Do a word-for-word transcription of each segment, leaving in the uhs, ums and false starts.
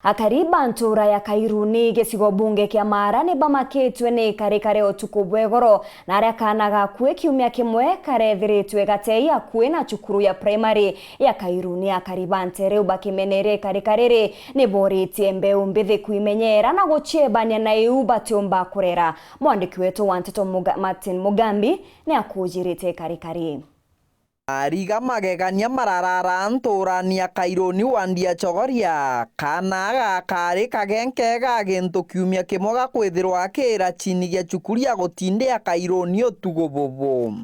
Akari ba ntuura ya Kairuni, gicigo bunge kia Maara, ni bamakitue ni ikarikare utuku bwa igoro, na aria kaana gakui kiumia kimwe karethiritwe gatei akui na cukuru ya primary ya Kairuni. Akari ba nteere iu bakimeneria ikarika riri, ni boritie mbeu mbithi kwimenyera na guciebania na iu batiumba kurera. Mwandiki wetu wa nteto Muga-, Martin Mugambi ni akujirite ikarika ri. Ariga magegania mararara ntuurani ya Kairuni wandi ya Chogoria. Kaana gakari kagenke ga gintu kiumia kimwe gakwithirwa akira chini gia chukuri ya gutindea Kairuni utuku bubu.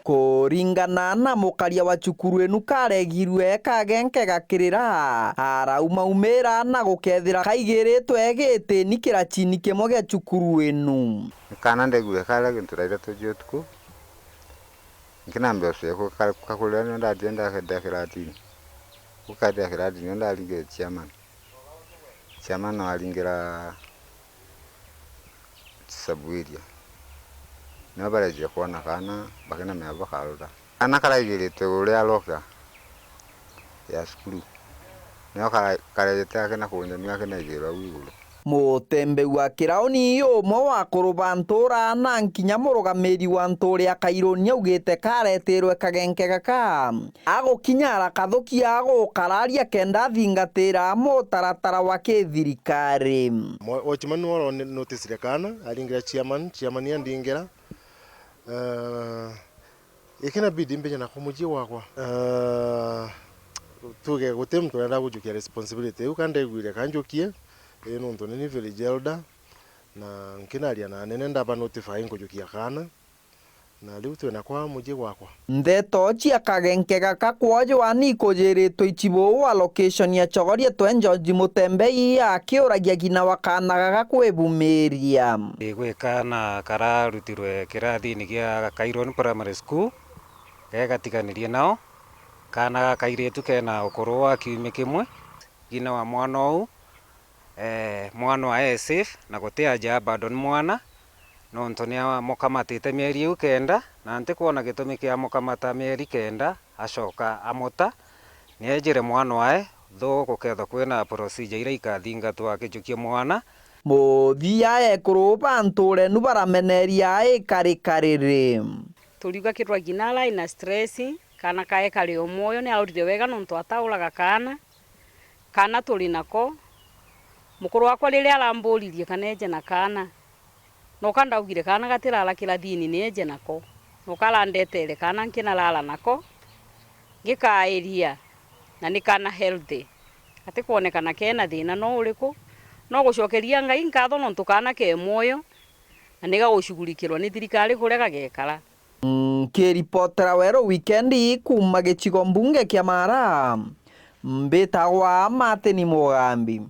Kuringana na mukaria wa chukuru inu karegirue kagenke gakirira, araumaumira na gukethira kaigiritwe gitini kira chini kimwe gia chukuru inu. Ni kaana ndegwire karia gintu thaa ithatu cia utuku. Nkinambia ucio ku-, ka-, kakurira nio ndathie nda-, nda kiratini. Gukathia kiratini nio ndaringire chairman. Chairman no aringira sub area. Nio barejire kwona kaana, bakinamenya bakarura. Kaana karaigiritwe uria locker ya cukuru. Nio kara-, karejete akina kunjania akinaigirwa au iguru. Mutembei wa Kirauni umwe wa akuru ba ntuura na nkinya murugamiri wa ntuura ya Kairuni augite karetirwe kagenke gaka. Agukinya arakathukia agukararia kenda athingatira mutaratara wa kithirikari. Mo-, watchman niwe oro-, noticire kaana, aringira chairman, chairman andingira. Eh, Ikinabidi mbije nako mucii gwakwa. Ah, tuge guti muntu urenda gujukia responsibility iu, ka ndegwire ka njukie, ii nontu ni ni village elder, na nkinaria na anene ndaba notify nkujukia kaana, na riu twi nakwa mucii gwakwa. Ndeto cia kagenke gaka kwojwa ni ikujiritwe icibu wa location ya Chogoria twe George Mutembei akiuragia ngina wa kaana gaka kwibumiria. Ii, gwi kaana kararutirwe kirathini gia Kaironi Primary School. Gegatiganirie nao. Kaana ga kairitu kena ukuru wa kiumia kimwe. Ngina wa mwana uu, eh, mwana wa e safe, na guti aja abandon mwana, nontu ni amukamatite mieri iu kenda, na ntikwona gitumi kia amukamata mieri kenda, acoka amuta. Ni ejire mwana wae, though gukethwa kwina procedure iria ikathingatwa akijukia mwana. Muthia ekuru ba ntuura inu barameneria ikarika riri. Turiuga kithirwa ngina arai na stress, kaana kae kari o mwoyo, ni arorire wega nontu atauraga kaana. Kaana turi nako. Mukuru wakwa riria aramburirie kana eje na kaana, noka ndaugire kaana gatirara kirathini ni eje nako. Noka arandetere kaana nkinarara nako, ngikairia, na ni kaana healthy. Gatikwonekana kena thina no uriku. No gucokeria Ngai nkatho nontu kaana ke mwoyo, na ni gagushughulikirwa ni thirikari kuria gagekara. Nkiripotera Weru Wikendi kuuma gicigo mbunge kia Maara, mbitagwa Martin Mugambi.